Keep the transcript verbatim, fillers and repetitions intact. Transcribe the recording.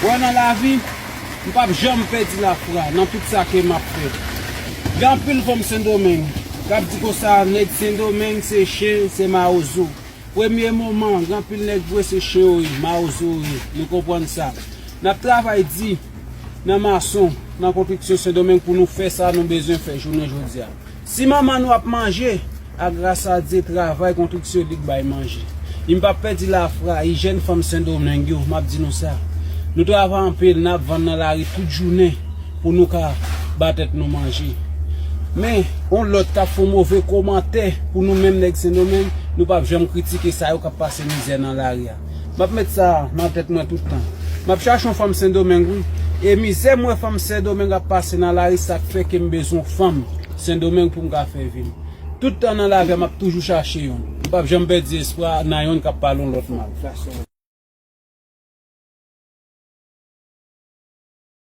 Wè, nan lavi, m p ap janm pèdi lafwa nan tout sa ke m ap fè. Gen anpil fanm Sendomeng k ap di konsa, nèg Sendomeng se chen, se mawozo. Premye moman, gen anpil nèg vre se chen yo ye, mawozo yo ye. Nou konprann sa. N ap travay di nan mason, nan konstriksyon Sendomeng pou nou fè sa nou bezwen fè jounen jodi a. Si manman nou ap manje, a gras a Dye, travay konstriksyon li k bay manje. E m p ap pèdi lafwa, e jèn fanm Sendomeng yo, m ap di nou sa. Nou travay anpil, n ap vann nan lari tout jounen pou nou ka ba tèt nou manje. Men, yon lòt k ap fè yon move kòmantè pou nou menm nèg Sendomeng, nou p ap janm kritike sa yo k ap pase mizè nan lari a. M ap met sa nan tèt mwen tout tan. M ap chache yon fanm Sendomeng, wi. E mizè m wè fanm Sendomeng ap pase nan lari, sa k fè ke m bezwen yon fanm Sendomeng pou m ka fè vi m. Tout tan nan lavi a, m ap toujou chache youn. M p ap janm pèdi espwa nan youn k ap pale yon lòt mal.